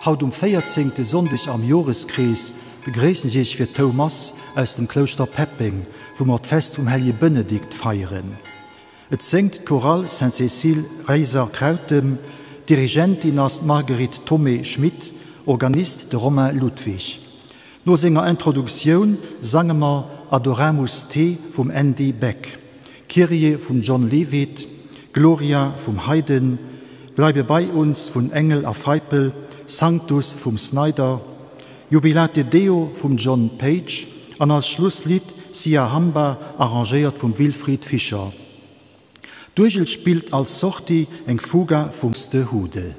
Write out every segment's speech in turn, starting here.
Haut um véierzéngte Sonndeg am Joreskrees begréissen ech Iech fir d'Houmass aus dem Klouschter Peppeng, wou mer d'Fest vum Hellje Benedikt feieren. Et séngt d'Chorale Sainte-Cécile Réiser-Krautem, Dirigentin ass d'Marguerite Thomé-Schmit, Organist de Romain Ludwig. No senger Introduktioun sange mer Adoramus Te vum Andy Beck, Kyrie vum John Leavitt, Gloria vum Haydn, Bleibe bei uns vun Engel a Feipel, Sanctus vum Snyder, Jubilate Deo vum John Page an als Schlusslidd Sia Hamba arrangéiert vum Wilfried Fischer. D'Uergel spillt als Sortie eng Fuga vum Buxtehude.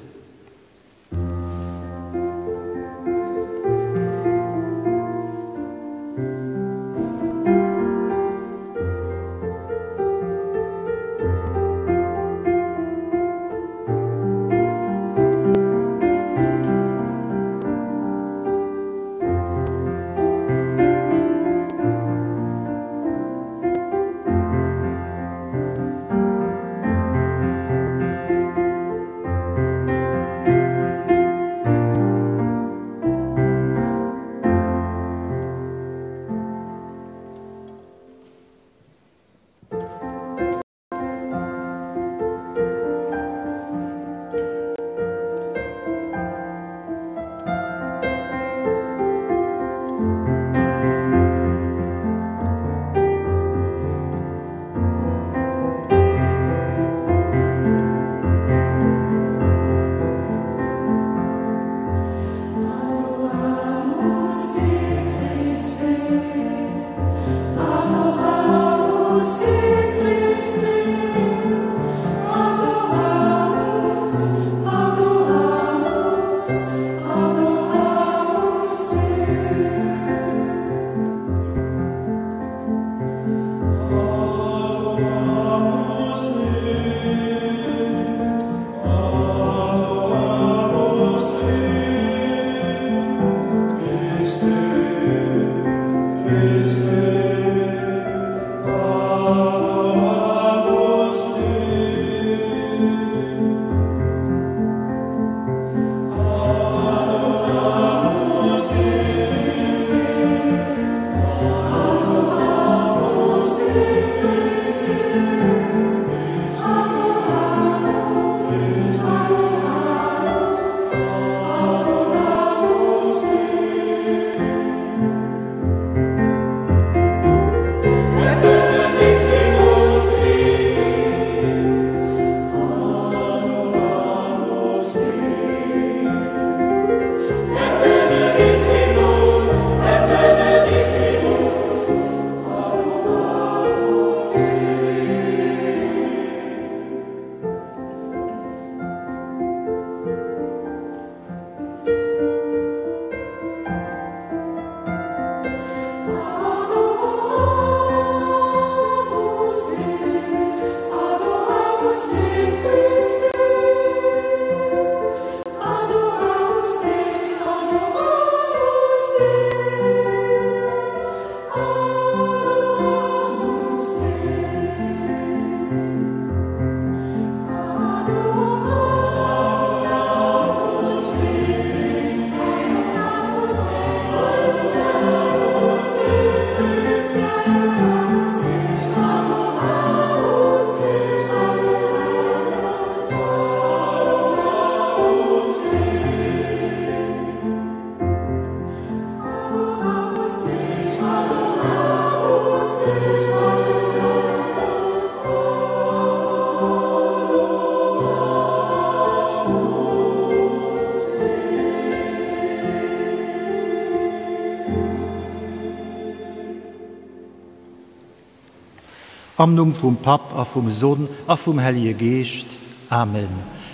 Am Numm vum Papp a vum Sonn a vum Hellije Geescht. Amen.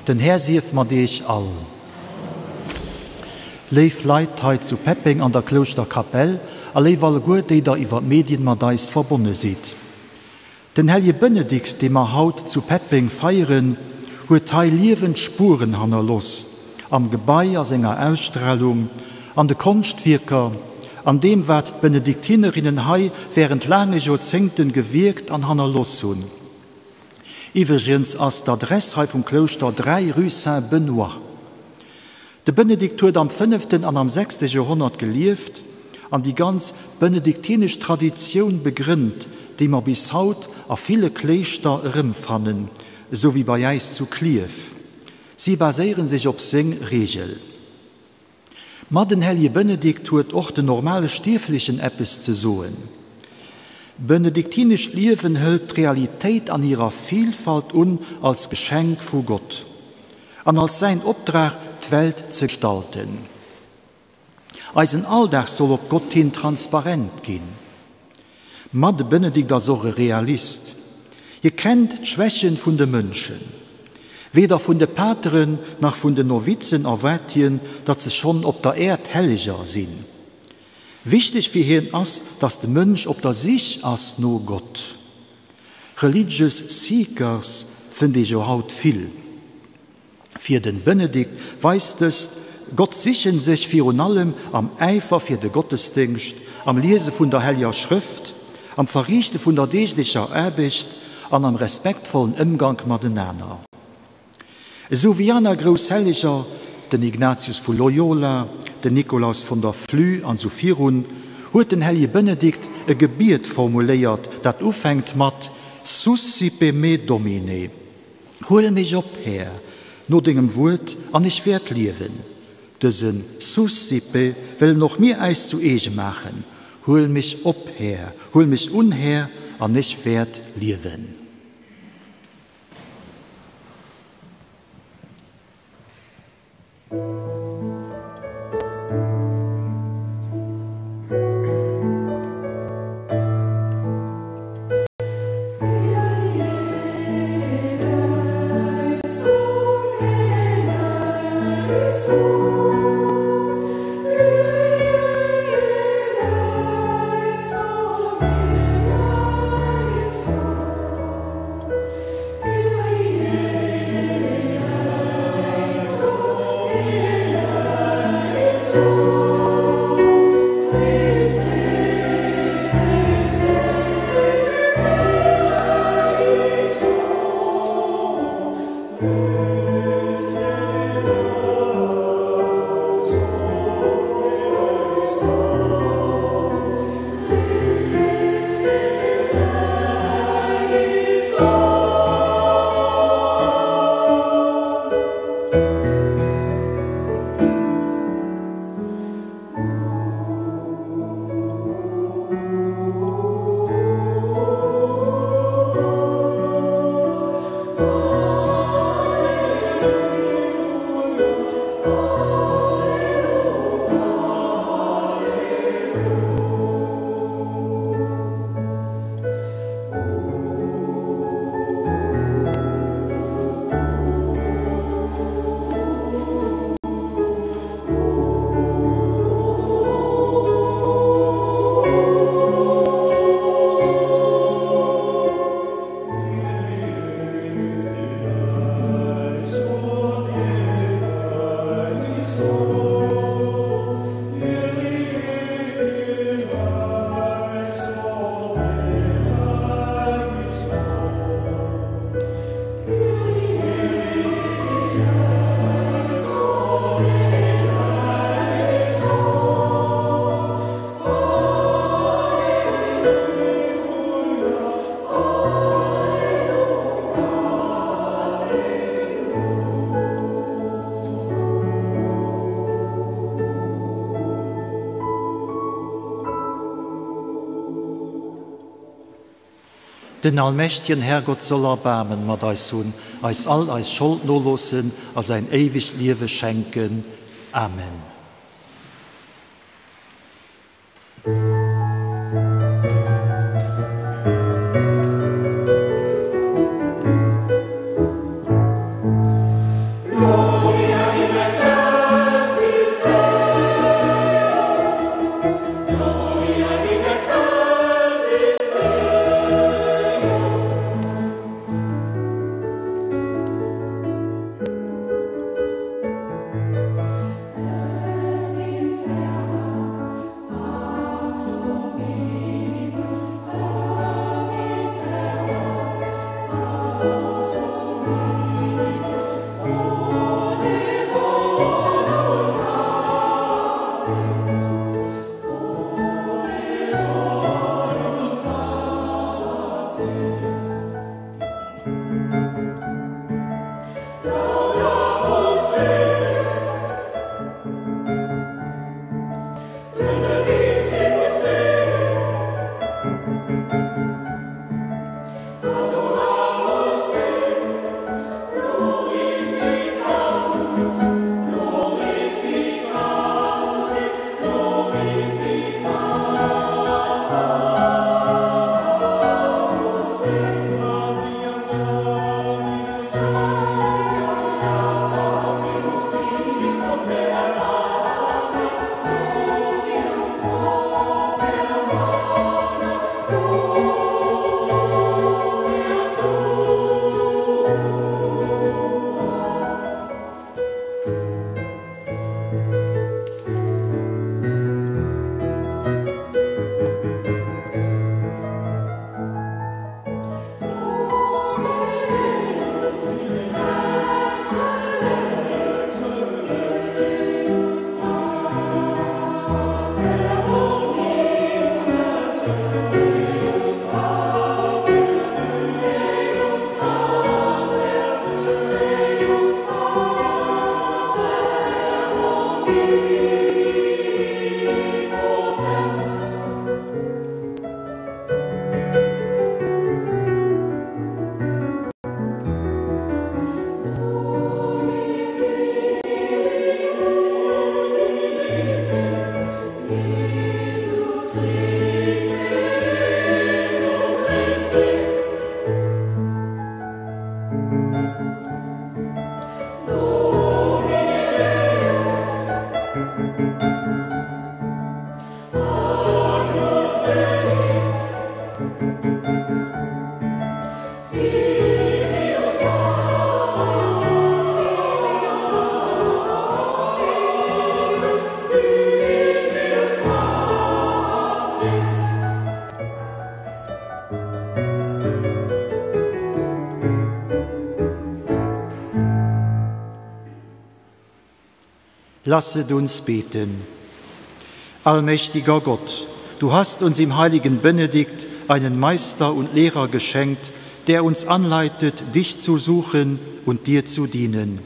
Den Här sief mat iech all. Léif Leit hei zu Peppeng an der Klouschterkapell a léif alleguer déi der iwwer d'Medien mat eis verbonne sidd. Den Hellje Benedikt, dee mer haut zu Peppeng feieren, huet hei liewend Spueren hannerloss, am Gebai, a senger Ausstralung, an de Konschtwierker, an deem wat d'Benediktinerinnen hei wärend laange Joerzéngten gewierkt an hannerloss hunn. Iwwregens ass d'Adress hei vum Klouschter 3 rue Saint-Benoît. De Benedikt huet am fënneften an am sechste Joerhonnert gelieft an déi ganz benediktinesch Traditioun begrënnt, déi mer bis haut a ville Kléischter erëmfannen, esou wéi bei äis zu Klierf. Si baséiere sech op seng Reegel. Ma den Hellje Benedikt huet och den normale Stierflechen eppes ze soen. Benediktinescht Liewen hëlt d'Realitéit an hirer Vilfalt un als Geschenk vu Gott an als säin Opdrag, d'Welt ze gestalten. Eisen Alldag soll op Gott hin transparent ginn. Ma de Benedikt ass och e Realist. Hie kennt d'Schwächen vun de Mënschen. Weder vun de Pateren nach vun den Novizen erwaart hien, datt se schonn op der Äerd Helleger sinn. Wichteg fir hien ass, datt de Mënsch op der Sich ass no Gott. Religious seekers fënnt ee jo haut vill. Fir den Benedikt weist dëst Gott sichen sech virun allem am Äifer fir de Gottesdéngscht, am Liese vun der Helleger Schrëft, am Verriichte vun der deeglecher Aarbecht an am respektvollen Ëmgank matenaner. Esou wéi aner grouss Helleger, den Ignatius vu Loyola, den Nikolaus von der Flüe an esou virun, huet den Hellege Benedikt e Gebiet formuléiert, dat ufänkt mat Suscipe me Domine. Huel mech op, Här, no dengem Wuert, an ech wäert liewen. Dëse Suscipe wëllen och mir äis zu eege maachen, Huel mech op, Här, huel mech un, Här, an ech wäert liewen. Den allmächtegen Herrgott soll Erbaarmen mat eis hunn, eis all eis Schold noloossen a säin éiwegt Liewe schenken. Amen. Lasset uns beten. Allmächtiger Gott, du hast uns im heiligen Benedikt einen Meister und Lehrer geschenkt, der uns anleitet, dich zu suchen und dir zu dienen.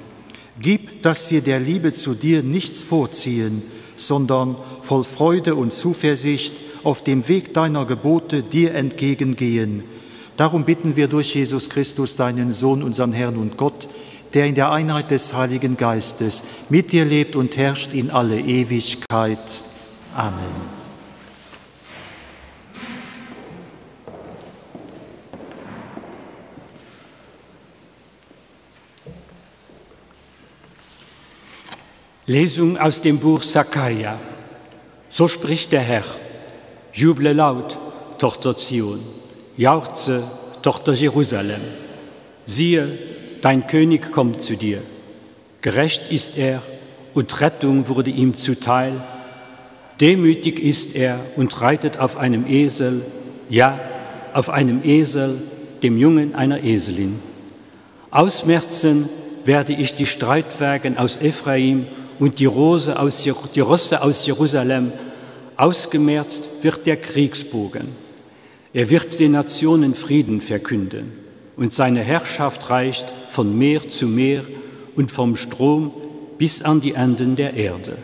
Gib, dass wir der Liebe zu dir nichts vorziehen, sondern voll Freude und Zuversicht auf dem Weg deiner Gebote dir entgegengehen. Darum bitten wir durch Jesus Christus, deinen Sohn, unseren Herrn und Gott, der in der Einheit des Heiligen Geistes mit dir lebt und herrscht in alle Ewigkeit. Amen. Lesung aus dem Buch Sakaja. So spricht der Herr: Juble laut, Tochter Zion, jauchze, Tochter Jerusalem. Siehe, dein König kommt zu dir. Gerecht ist er und Rettung wurde ihm zuteil. Demütig ist er und reitet auf einem Esel, ja, auf einem Esel, dem Jungen einer Eselin. Ausmerzen werde ich die Streitwagen aus Ephraim und die, Rose aus, die Rosse aus Jerusalem. Ausgemerzt wird der Kriegsbogen. Er wird den Nationen Frieden verkünden und seine Herrschaft reicht von Meer zu Meer und vom Strom bis an die Enden der Erde.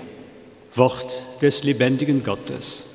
Wort des lebendigen Gottes.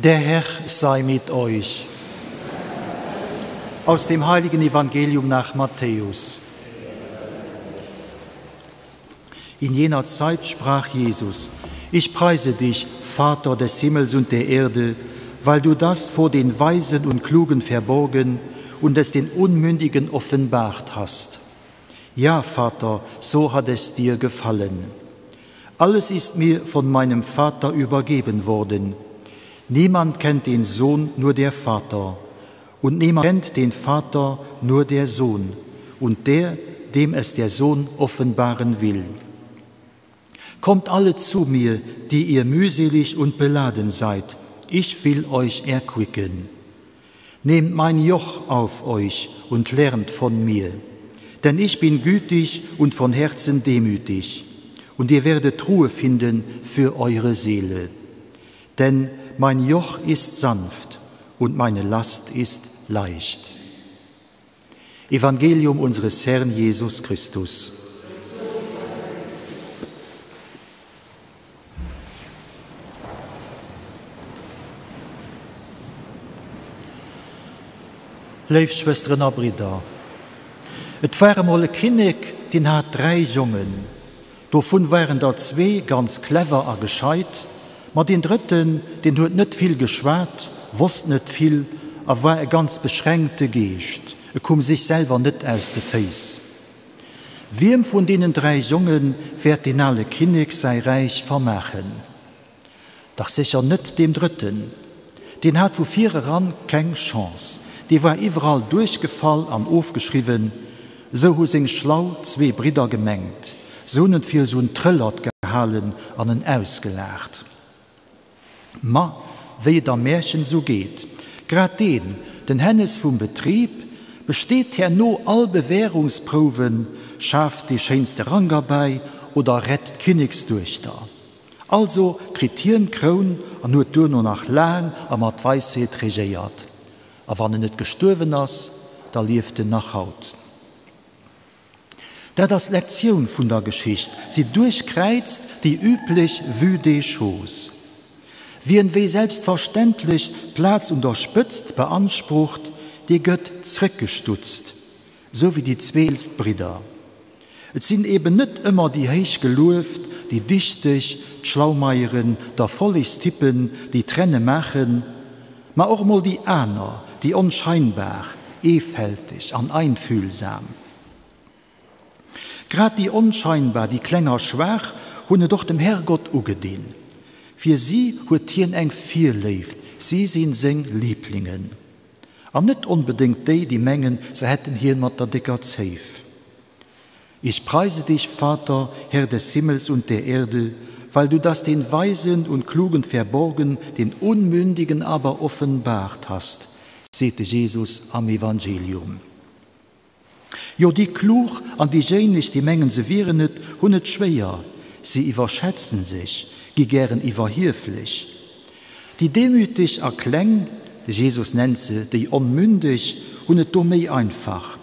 Der Herr sei mit euch. Aus dem heiligen Evangelium nach Matthäus. In jener Zeit sprach Jesus: Ich preise dich, Vater des Himmels und der Erde, weil du das vor den Weisen und Klugen verborgen und es den Unmündigen offenbart hast. Ja, Vater, so hat es dir gefallen. Alles ist mir von meinem Vater übergeben worden. Niemand kennt den Sohn, nur der Vater. Und niemand kennt den Vater, nur der Sohn. Und der, dem es der Sohn offenbaren will. Kommt alle zu mir, die ihr mühselig und beladen seid, ich will euch erquicken. Nehmt mein Joch auf euch und lernt von mir, denn ich bin gütig und von Herzen demütig, und ihr werdet Ruhe finden für eure Seele. Denn mein Joch ist sanft und meine Last ist leicht. Evangelium unseres Herrn Jesus Christus. Léif Schwësteren a Bridder, et war emol e Kinnek, deen hat 3 Jongen. Dovun waren der zwee ganz clever a gescheit, ma deen drëtten, deen huet net vill geschwat, wosst net vill a war e ganz beschränkte Geescht, e kumm sech selwer net aus de Féiss. Wiem vun deenen 3 Jonge wäert deen ale Kinnek säi Räich vermaachen? Dach sécher net deem Drëtten. Deen hat vu vir eran keng Chance. Dee war iwwerall duerchgefall an ofgeschriwwen. Esou hu seng schlau zwee Bridder gemengt. Se hunn en fir esou en Trëllert gehalen an en ausgelaacht. Ma wéi et am Märchen esou geet, grad deen, den Hännes vum Betrib, besteet herno all Bewährungsprouwen, schaaft dee schéinste Rank erbäi oder rett d'Kinneksduechter. Also kritt hien d'Kroun an huet duerno nach laang a mat Weisheet regéiert. A wann en net gestuerwen ass, da lieft en nach haut. Dat ass d'Lektioun vun der Geschicht, si duerchkräizt déi üblech Vue des choses. Wien wéi selbstverständlech d'Plaz un der Spëtzt beansprucht, dee gëtt zréckgestutzt, sou wéi déi zwee eelst Bridder. Et sinn eben net ëmmer déi héich Gelueft, déi Dichteg, d'Schlaumeieren, d'Erfollegstypen, déi d'Renne maachen, ma och mol déi aner, déi Onscheinbar, Eefälteg an Einfühlsam. Grad déi Onscheinbar, déi Kleng a Schwaach hunn et och dem Herrgott ugedinn. Fir si huet hien eng Virléift, si sinn seng Liblingen. An net onbedéngt déi, déi mengen, se hätten hien mat der décker Zéif. Ich preise dich, Vater, Herr des Himmels und der Erde, weil du das den Weisen und Klugen verborgen, den Unmündigen aber offenbart hast, seet de Jesus am Evangelium. Jo, déi Klug an déijéineg, déi mengen, se wieren et, hunn et schwéier. Si iwwerschätzen sech, gi gären iwwerhieflech. Déi Demüteg a Kleng, de Jesus nennt se déi Onmündeg, hunn et do méi einfach.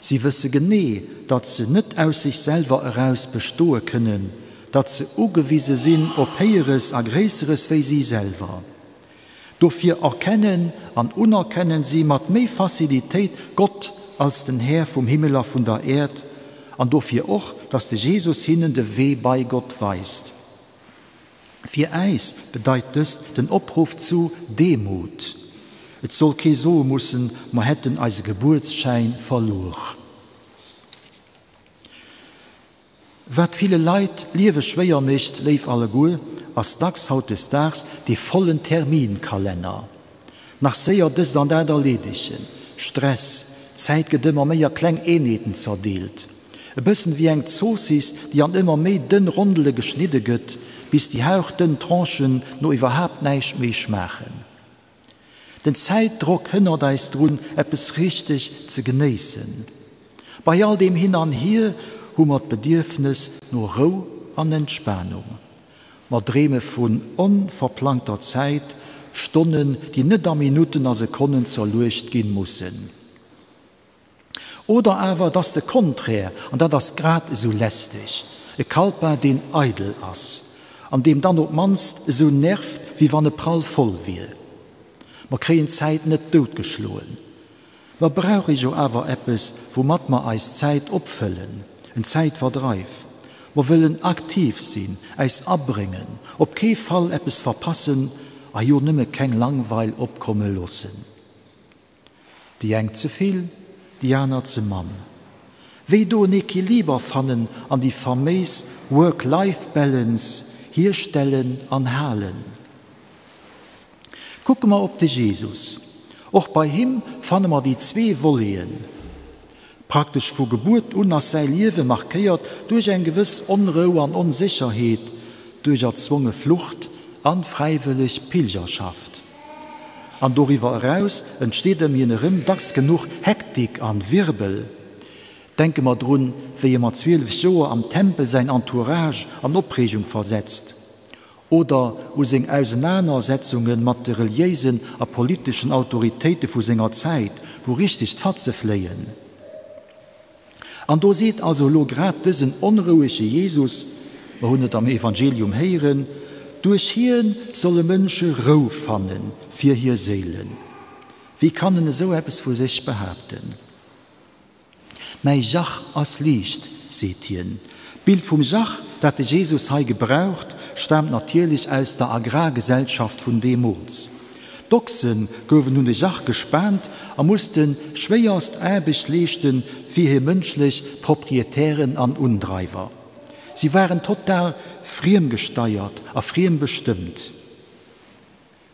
Si wësse genee, datt se net aus sech selwer eraus bestoe kënnen, datt se ugewise sinn op Héieres a Gréisseres wéi si selwer. Dofir erkennen an unerkennen si mat méi Facilitéit Gott als den Här vum Himmel a vun der Äerd, an dofir och, dass de Jesus hinnen de Wee bei Gott weist. Fir äis bedeit dëst den Opruff zu Demut. Et soll kee soe mussen, mer hätten eise Gebuertsschäin verluer. Wat ville Leit d'Liewe schwéier mécht, léif alleguer, ass dacks hautdesdaags dee vollen Terminkalenner. Nach séier dëst an dat erleedegen, Stress, d'Zäit gëtt ëmmer méi a kleng Eenheeten zerdeelt. E bëssen wéi eng Zoossiss, déi an ëmmer méi dënn Rondele geschnidde gëtt, bis déi hauchdënn Tranchen no iwwerhaapt näischt méi schmaachen. Den Zäitdrock hënnert eis drun, eppes richteg ze genéissen. Bei all deem Hin an Hier hu mer d'Bedierfnes no Rou an Entspanung. Mer dreeme vun onverplangter Zäit, Stonnen, déi net a Minutten a Sekonnen zerluecht ginn mussen. Oder awer et ass de Contraire, an dat ass grad esou lästeg, e Kalpa, deen eidel ass, an deem dann op d'mannst esou nervt, wéi wann e prall voll wier. Mer kréien d'Zäit net doutgeschloen. Mer brauche jo awer eppes, woumat mer eis Zäit opfëllen, en Zäitverdreif. Mer wëllen aktiv sinn, äis abréngen, op kee Fall eppes verpassen a jo nëmme keng Langweil opkomme loossen. Déi eng ze vill, déi aner ze mann. Wéi do en Equiliber fannen an déi faméis Work-Life-Balance hierstellen an halen? Kucke mer op de Jesus. Och bei him fanne mer déi zwee Voleten. Praktesch vu Gebuert un ass säi Liewe markéiert duerch eng gewëss Onrou an Onsécherheet, duerch erzwonge Flucht an fräiwëlleg Pilgerschaft. An doriwwer eraus entsteet ëm hien erëm dacks genuch Hektik an Wirbel. Denke mer drun, wéi e mat 12 Joer am Tempel säin Entourage an Opreegung versetzt. Oder u seng Ausenanersetzunge mat de reliéisen a politeschen Autoritéite vu senger Zäit, wou richteg d'Fatze fléien. An do seet also elo grad dësen onrouege Jesus, mer hunn et am Evangelium héieren, duerch hien solle Mënsche Rou fanne fir hir Séilen. Wéi kann en esou eppes vu sech behaapten? Mäi Jach ass liicht, seet hien. D'Bild vum Jach, dat de Jesus hei gebraucht, staamt natierlech aus der Agrargesellschaft vun deemools. D'Ochse gouwen un de Jach gespaant a musste schwéierst Aarbecht leeschte fir hir mënschlech Proprietären an Undreiwer. Si waren total friemgesteiert a friembestëmmt.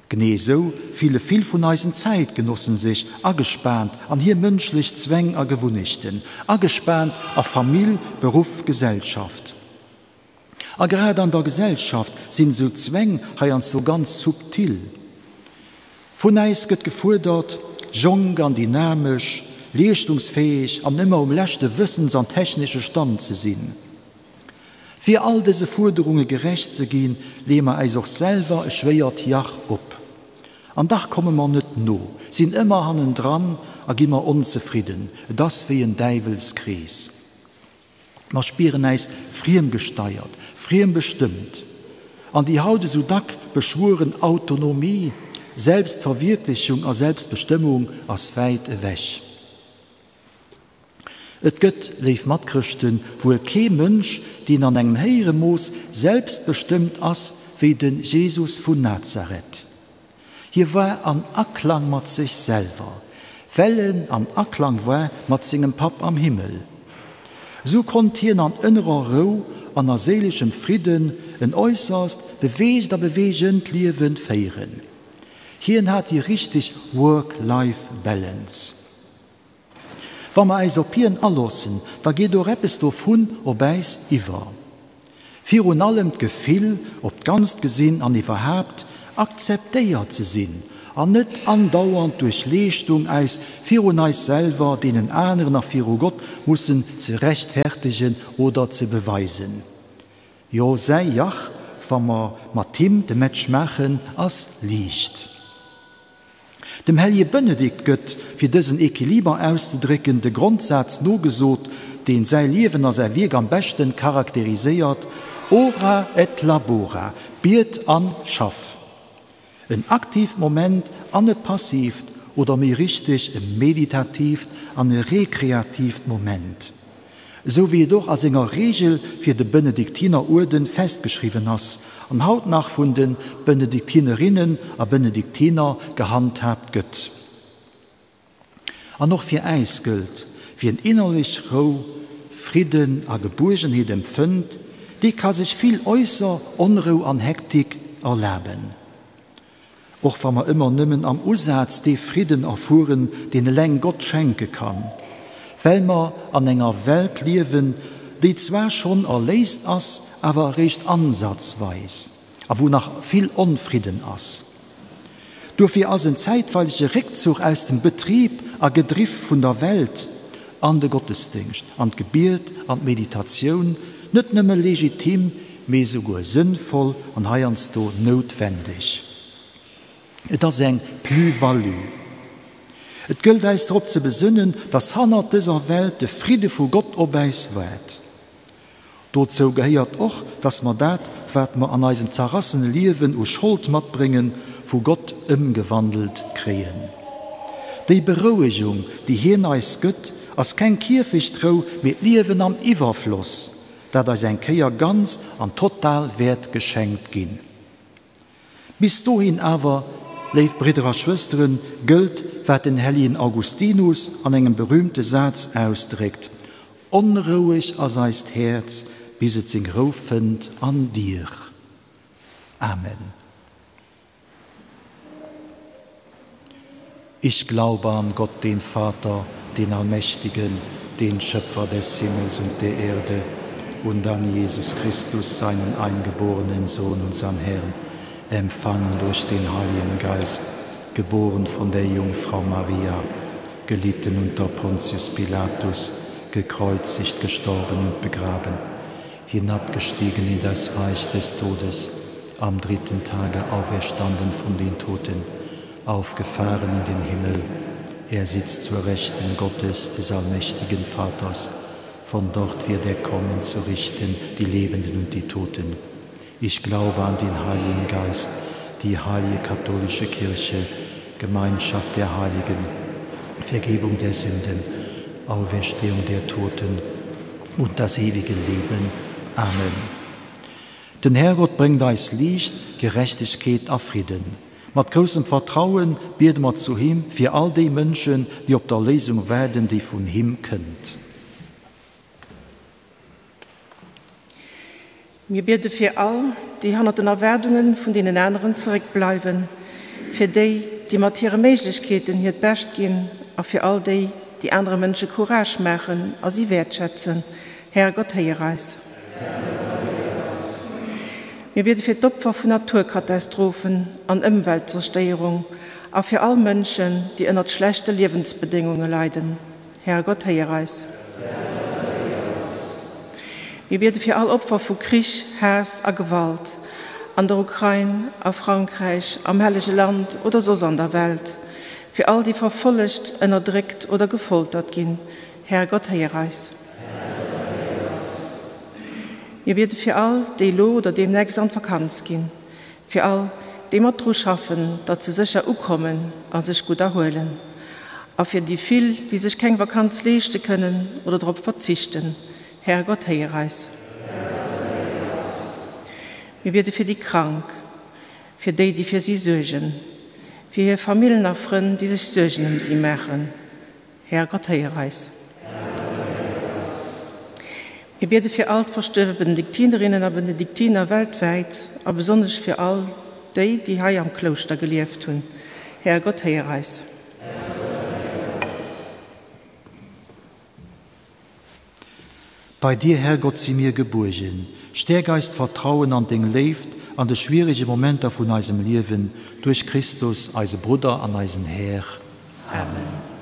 Genee esou fille vill vun eisen Zäitgenossen sech agespaant an hir mënschlech Zwäng a Gewunnechten, agespaant a Famill, Beruff, Gesellschaft. A grad an der Gesellschaft sinn esou Zwäng heiansdo ganz subtil. Vun äis gëtt gefuerdert, jonk an dynamesch, leeschtungsfäeg an ëmmer um leschte wëssens an technesche Stand ze sinn. Fir all dëse Fuerderunge gerecht ze ginn, leeë mer äis och selwer e schwéiert Jach op. An dach komme mer net no, sinn ëmmer hannendran a gi mer onzefridden. Et ass wéi en Däiwelskrees. Mer spieren äis friemgesteiert, friembestëmmt. An déi haut esou dack beschwueren Autonomie, Selbstverwierklechung a Selbstbestëmmung ass wäit ewech. Et gëtt, léif Matchrëschten, wuel kee Mënsch, deen an engem héijere Mooss selbstbestëmmt ass wéi de Jesus vun Nazareth. Hie war an Aklang mat sech selwer, well en an Aklang war mat sengem Papp am Himmel. Esou konnt hien an ënnerer Rou an a séileschem Fridden en äusserst beweegt a beweegend Liewe féieren. Hien hat déi richteg Work-Life-Balance. Wa mer äis op hien aloossen, da geet och eppes dovun op äis iwwer. Virun allem d'Gefill, op d'Ganzt gesinn an iwwerhaapt akzeptéiert ze sinn an net andauernd duerch Leeschtung äis virun eis selwer, deenen aneren a viru Gott mussen ze rechtfertegen oder ze beweisen. Jo, säi Jach, wa mer mat him de Match maachen, ass liicht. Dem Hellje Benedikt gëtt, fir dësen Equiliber auszedrécken, de Grondsaz nogesot, deen säi Liewen a säi Wierk am beschten charakteriséiert, Ora et labora, biet an schaff. En aktiivt Moment an e passiivt, oder méi richteg e meditatiivt an e rekreatiivt Moment. Esou wéi et och a senger Regel fir de Benediktineruerden festgeschriwwen ass an haut nach vun de Benediktinerinnen a Benediktiner gehandhaabt gëtt. An och fir äis gëllt, Wien innerlech Rou, Fridden a Gebuergenheet empfënnt, dee ka sech vill äusser Onrou an Hektik erlaben. Och wa mer ëmmer nëmmen am Usaz dee Fridden erfueren, deen eleng Gott schenke kann, well mer an enger Welt liewen, déi zwar schonn erléist ass, awer eréischt ansatzweis, a wou nach vill Onfridden ass. Duerfir ass en zäitweilege Réckzuch aus dem Betrib a Gedriff vun der Welt an de Gottesdéngscht, an d'Gebiet an d'Meditatioun net nëmme legitim, mee esouguer sënnvoll an heiansdo noutwendeg. Et ass eng Plus-value. Et gëllt äis drop ze besënnen, dass hannert dëser Welt de Fridde vu Gott op äis waart. Dozou gehéiert och, dass mer dat, wat mer an eisem zerrassene Liewen u Schold matbréngen, vu Gott ëmgewandelt kréien. Déi Berouegung, déi hien eis gëtt, ass keng Kierfechtrou, mee d'Liewen am Iwwerfloss, dat eis eng Kéier ganz an total wäert geschenkt ginn. Bis dohin awer, léif Bridder a Schwësteren, gëllt, wat den hellien Augustinus an engem berühmte Saz ausdréckt, Onroueg ass eist Häerz, bis et seng Rou fënnt an dir. Amen. Ich glaube an Gott, den Vater, den Allmächtigen, den Schöpfer des Himmels und der Erde, und an Jesus Christus, seinen eingeborenen Sohn, unseren Herrn, empfangen durch den Heiligen Geist, geboren von der Jungfrau Maria, gelitten unter Pontius Pilatus, gekreuzigt, gestorben und begraben, hinabgestiegen in das Reich des Todes, am dritten Tage auferstanden von den Toten, aufgefahren in den Himmel. Er sitzt zur Rechten Gottes, des allmächtigen Vaters. Von dort wird er kommen zu richten die Lebenden und die Toten. Ich glaube an den Heiligen Geist, die heilige katholische Kirche, Gemeinschaft der Heiligen, Vergebung der Sünden, Auferstehung der Toten und das ewige Leben. Amen. Den Herrgott bréngt eis Liicht, Gerechtegkeet a Fridden. Mat groussem Vertraue biede mer zu him fir all déi Mënschen, déi op d'Erléisung waarden, déi vun him kënnt. Mir biede fir all, déi hannert den Erwaardunge vun deenen aneren zeréckbleiwen, fir déi, déi mat hire Méiglechkeeten hiert Bescht ginn a fir all déi, déi anere Mënsche Courage maachen a si wäertschätzen. Härgott, héier eis. Mir biede fir d'Opfer vun Naturkatastrophen an Ëmweltzerstéierung a fir all Mënschen, déi ënnert schlechte Liewensbedéngunge leiden. Härgott, héier eis. Mir biede fir all Opfer vu Krich, Haass a Gewalt, an der Ukrain, a Frankräich, am Hellege Land oder soss an der Welt, fir all déi verfollegt, ënnerdréckt oder gefoltert ginn. Härgott, héier eis. Mir biede fir all, déi elo oder deemnächst an d'Vakanz ginn, fir all, déi mat dru schaffen, datt se sécher ukommen a sech gutt erhuelen, a fir déi vill, déi sech keng Vakanz leeschte kënnen oder drop verzichten. Härgott, héier eis. Mir biede fir déi Krank, fir déi, déi fir si suergen, fir hir Famillen a Frënn, déi sech Suergen ëm si maachen. Härgott, héier eis. Mir biede fir all d'verstuerwe Benediktinerinnen a Benediktiner weltwäit a besonnesch fir all déi, déi hei am Klouschter gelieft hunn. Härgott, héier eis. Bei dir, Härgott, si mir gebuergen. Stäerk eist Vertrauen an deng Léift an de schwierege Momenter vun eisem Liewen, duerch Christus, eise Brudder an eisen Här. Amen.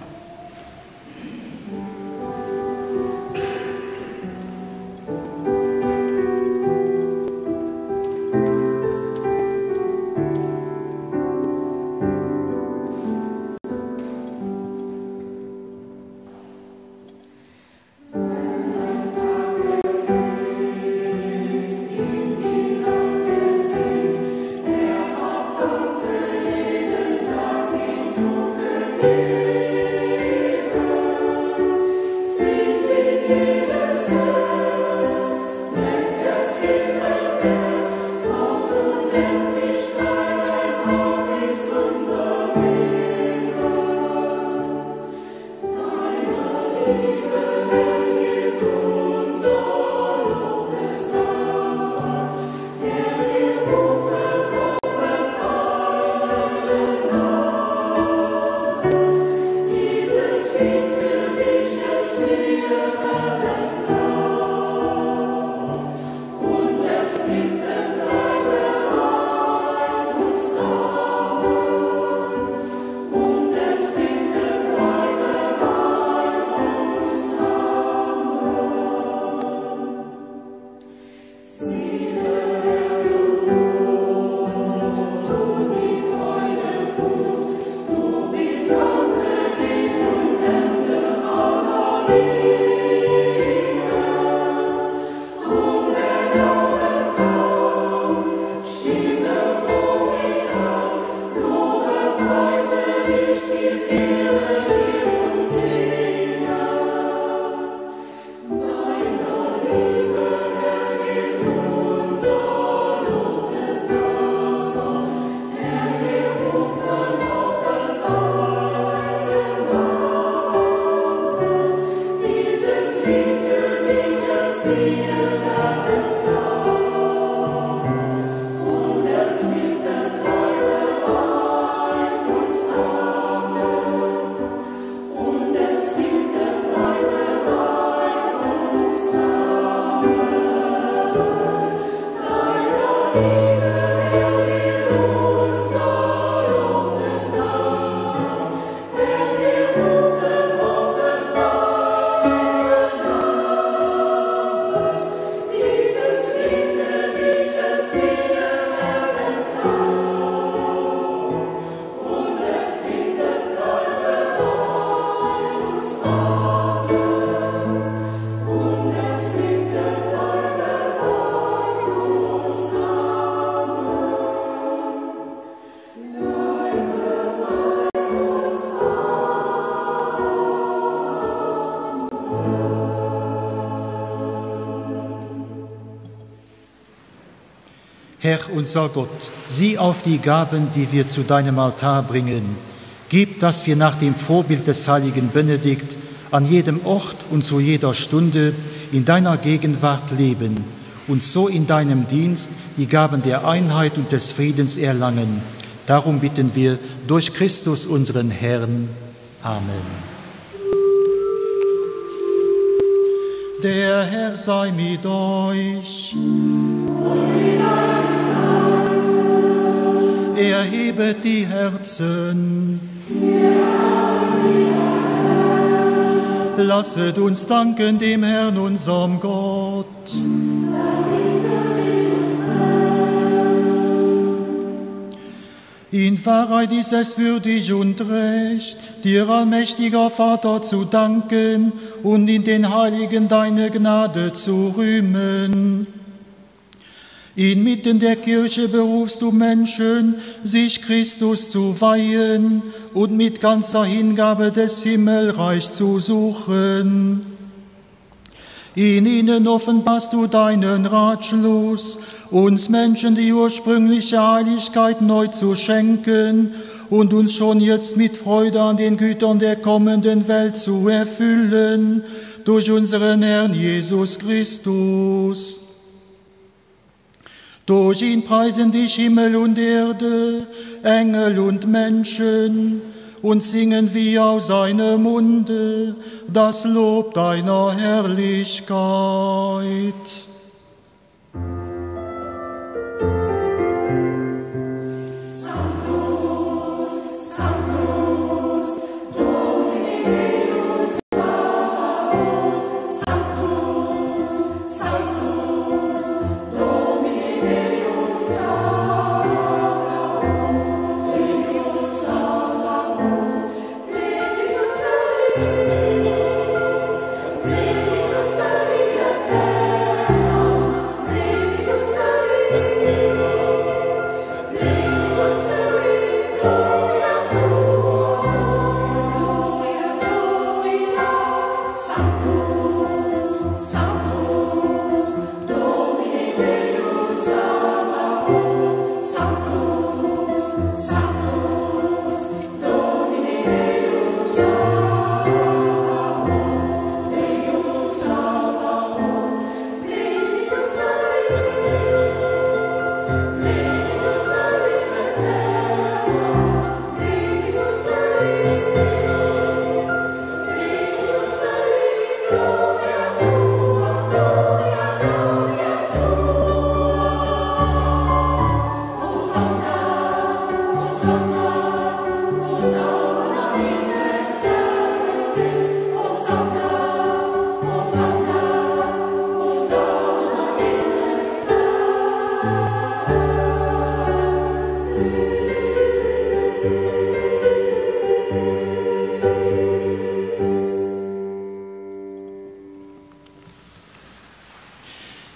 Herr unser Gott, sieh auf die Gaben, die wir zu deinem Altar bringen. Gib, dass wir nach dem Vorbild des heiligen Benedikt an jedem Ort und zu jeder Stunde in deiner Gegenwart leben und so in deinem Dienst die Gaben der Einheit und des Friedens erlangen. Darum bitten wir durch Christus unseren Herrn. Amen. Der Herr sei mit euch. Erhebet die Herzen. Lasset uns danken dem Herrn unserem Gott. In Wahrheit ist es würdig und recht, dir allmächtiger Vater zu danken und in den Heiligen deine Gnade zu rühmen. Inmitten der Kirche berufst du Menschen, sich Christus zu weihen und mit ganzer Hingabe des Himmelreichs zu suchen. In ihnen offenbarst du deinen Ratschluss, uns Menschen die ursprüngliche Heiligkeit neu zu schenken und uns schon jetzt mit Freude an den Gütern der kommenden Welt zu erfüllen, durch unseren Herrn Jesus Christus. Durch ihn preisen dich Himmel und Erde, Engel und Menschen, und singen wir aus seinem Munde das Lob deiner Herrlichkeit.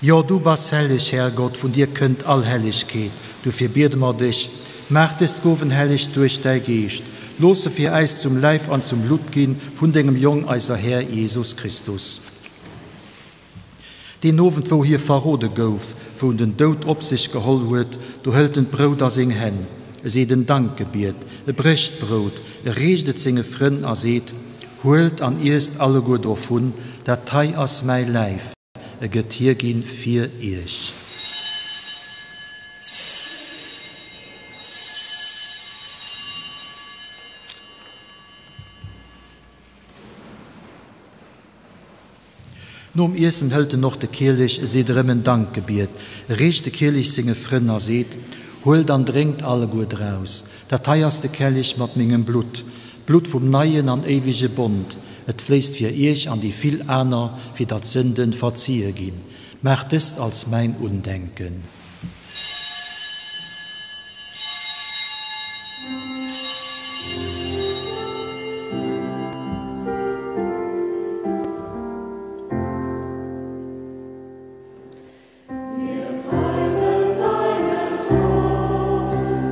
Jo, du bass helleg, Härgott, vun dir kënnt all Hellegkeet. Dofir biede mer dech, Maach dës Gowen helleg duerch däi Geescht, looss se fir äis zum Läif an zum Blutt ginn vun dengem Jong, eiser Här Jesus Christus. Deen Owend, wou hie verrode gouf, wou en den Doud op sech geholl huet, do hëlt en d'Brout a seng Hänn, e seet en Dankgebiet, e brécht d'Brout, e reecht et senge Frënn a seet, Huelt an iesst alleguer dovun, dat hei ass mäi Läif, e gëtt hierginn fir iech. Nom Iessen hëlt en och de Kielech, e seet erëm en Dankgebiet, e reecht de Kielech senge Frënn a seet, Huelt an drénkt alleguer draus, dat hei ass de Kellich mat mengem Blutt, d'Blutt vum neien an éiwege Bond, et fléisst fir iech an déi vill aner, fir datt d'Sënden verzie ginn. Maacht dëst als mäin Undenken. Wir preisen deinen Tod,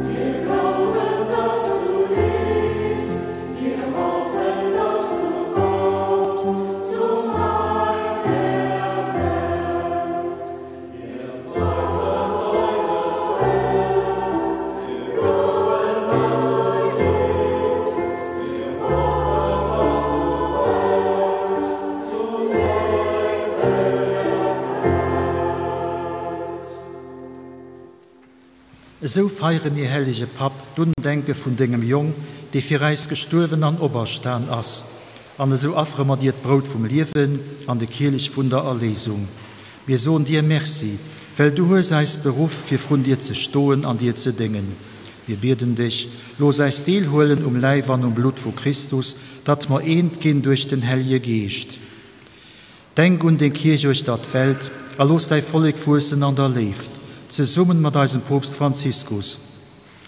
wir glauben, dass du lebst, wir hoffen, dass du kommst zum Heil der Welt. Wir preisen deinen Tod, wir glauben, dass du lebst, wir hoffen, dass du kommst zum Heil der Welt. Esou feiere mir, hellege Papp, d'Undenke vun dengem Jong, dee fir äis gestuerwen an operstan ass, an esou affere mer dir d'Brout vum Liewen an de Kielech vun der Erléisung. Mir soen dir Merci, well du hues äis beruff, fir vrun dir ze stoen an dir ze déngen. Mir bieden dech, looss äis deelhuelen um Läif an um Blutt vu Christus, datt mer eent ginn duerch den Hellje Geescht. Denk un deng Kierch uechter d'Welt a looss däi Vollek wuessen an der Léift, zesummen mat eisem Poopst Franziskus,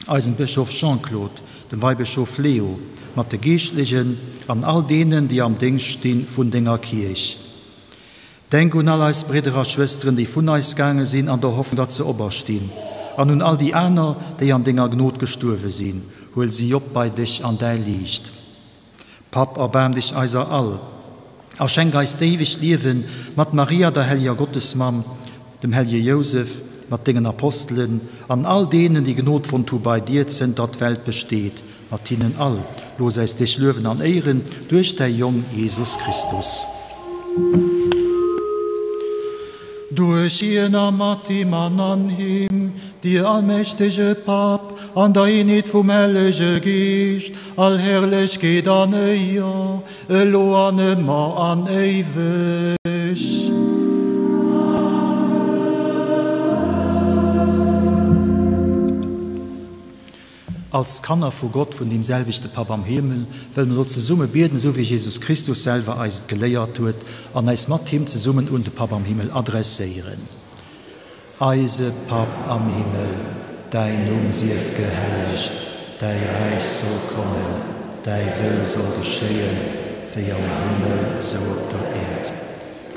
eisem Bëschof Jean-Claude, dem Weibëschof Leo, mat de Geeschtlechen an all deenen, déi am Déngscht sti vun denger Kierch. Denk un all eis Bridder a Schwësteren, déi vun eis gaange sinn an der Hoffnung, datt se operstinn, an un all déi aner, déi an denger Gnod gestuerwe sinn. Huel si op bei dech an däi Liicht. Papp, erbaarm dech eiser all a schenk eis d'éiwegt Liewen mat Maria, der helleger Gottesmamm, dem hellege Jousef, mat dengen Apostelen an all deenen, déi Gnod fonnt hu bei dir, zënter d'Welt besteet. Mat hinnen all, looss äis dech luewen an éieren duerch däi Jong Jesus Christus. Duerch hien a mat him an an him, dir allmächtege Papp, an der Eenheet vum Hellege Geescht, All Herrlechkeet an Éier, elo an ëmmer an éiweg. Als Kanner vu Gott, vun deem selwechte Papp am Himmel, wëlle mer elo zesumme bieden, esou wéi Jesus Christus selwer eis et geléiert huet, an eis mat him zesummen un de Papp am Himmel adresséieren. Eise Papp am Himmel, däin Numm sief gehellegt, däi Räich soll kommen, däi Wëll soll geschéien, wéi am Himmel esou op der Äerd.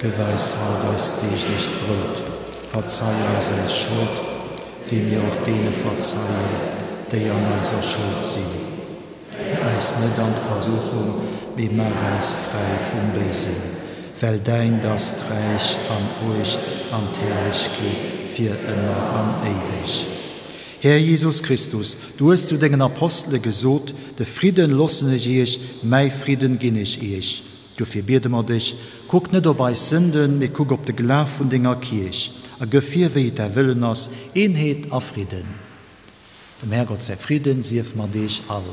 Gëff eis haut eist deeglecht Brout. Verzei eis eis Schold, wéi mir och deene verzeien, déi an eiser Schold sinn. Féier eis net an d'Versuchung, mee maach eis fräi vum Béisen, well däint ass d'Räich an d'Muecht an d'Herrlechkeet fir ëmmer an éiweg. Här Jesus Christus, du hues zu dengen Apostele gesot, De Fridden loossen ech iech, mäi Fridden ginn ech iech. Dofir biede mer dech, Kuck net op eis Sënden, mee kuck op de Glaf vun denger Kierch, a gëff hir, wéi et däi Wëllen ass, Eenheet a Fridden. Dem Härgott säi Fridden sief mat iech all.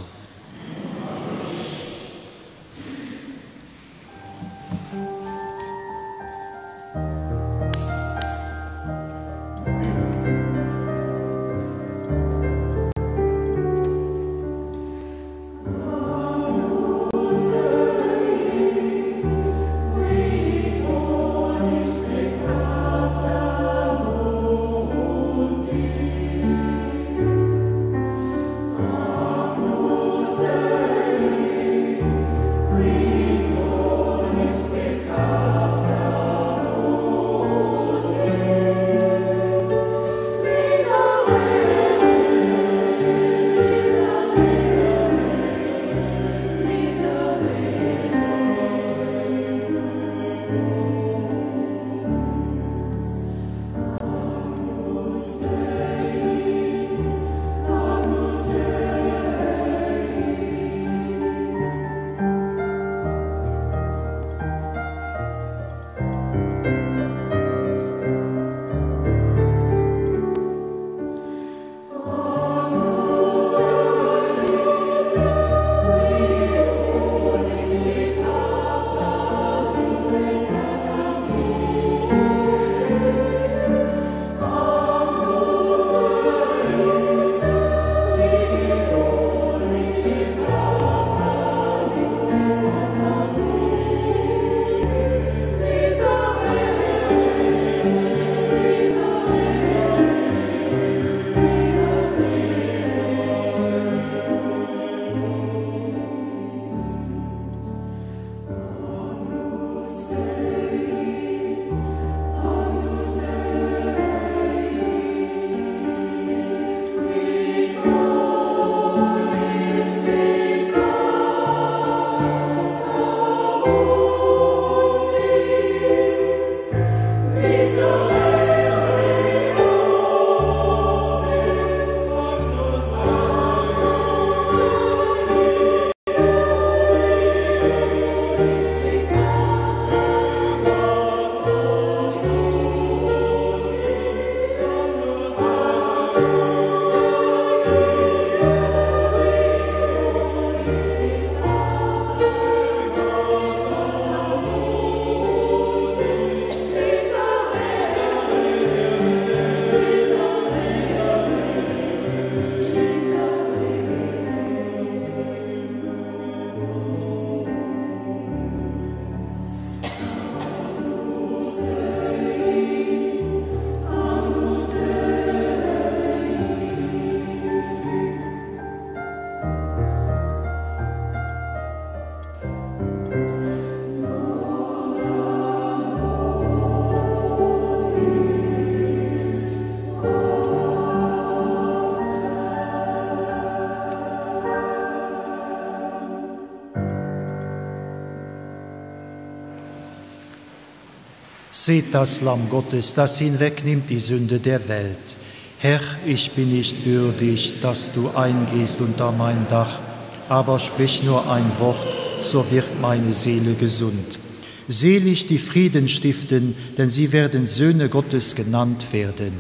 Seht das Lamm Gottes, das hinwegnimmt die Sünde der Welt. Herr, ich bin nicht würdig, dass du eingehst unter mein Dach, aber sprich nur ein Wort, so wird meine Seele gesund. Selig die Frieden stiften, denn sie werden Söhne Gottes genannt werden.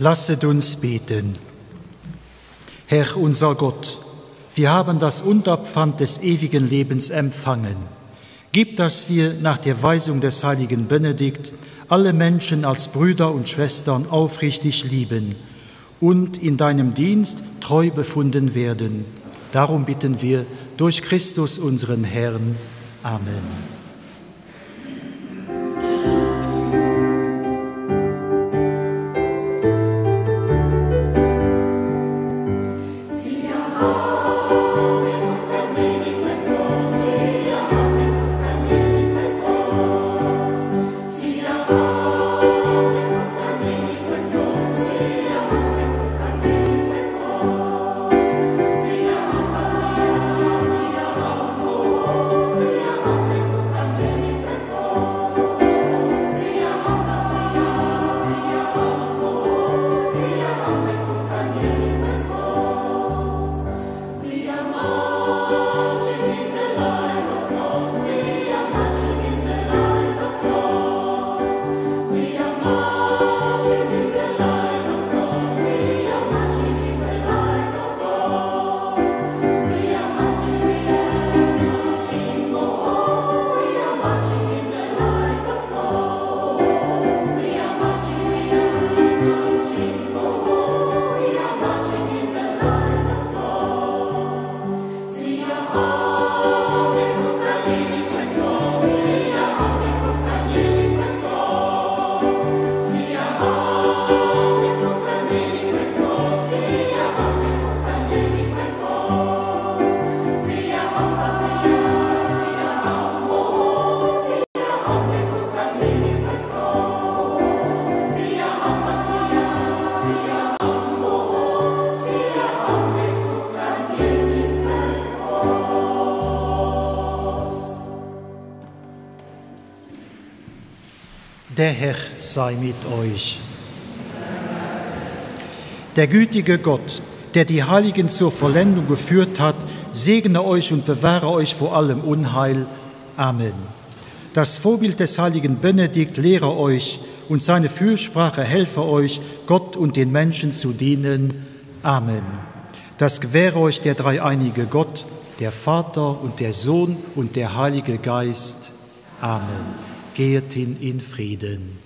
Lasset uns beten. Herr unser Gott, wir haben das Unterpfand des ewigen Lebens empfangen. Gib, dass wir nach der Weisung des heiligen Benedikt alle Menschen als Brüder und Schwestern aufrichtig lieben und in deinem Dienst treu befunden werden. Darum bitten wir durch Christus unseren Herrn. Amen. Der Herr sei mit euch. Der gütige Gott, der die Heiligen zur Vollendung geführt hat, segne euch und bewahre euch vor allem Unheil. Amen. Das Vorbild des heiligen Benedikt lehre euch und seine Fürsprache helfe euch, Gott und den Menschen zu dienen. Amen. Das gewähre euch der dreieinige Gott, der Vater und der Sohn und der Heilige Geist. Amen. Gehet hin in Frieden.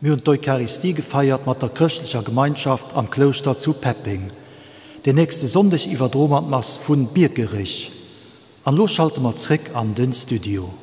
Mir hunn d'Eucharistie gefeiert mat der chrëschtlecher Gemeinschaft am Klouschter zu Peppeng. Den nächste Sonndeg iwwerdroe mer d'Mass vun Biekerech. An lo schalte mer zréck an den Studio.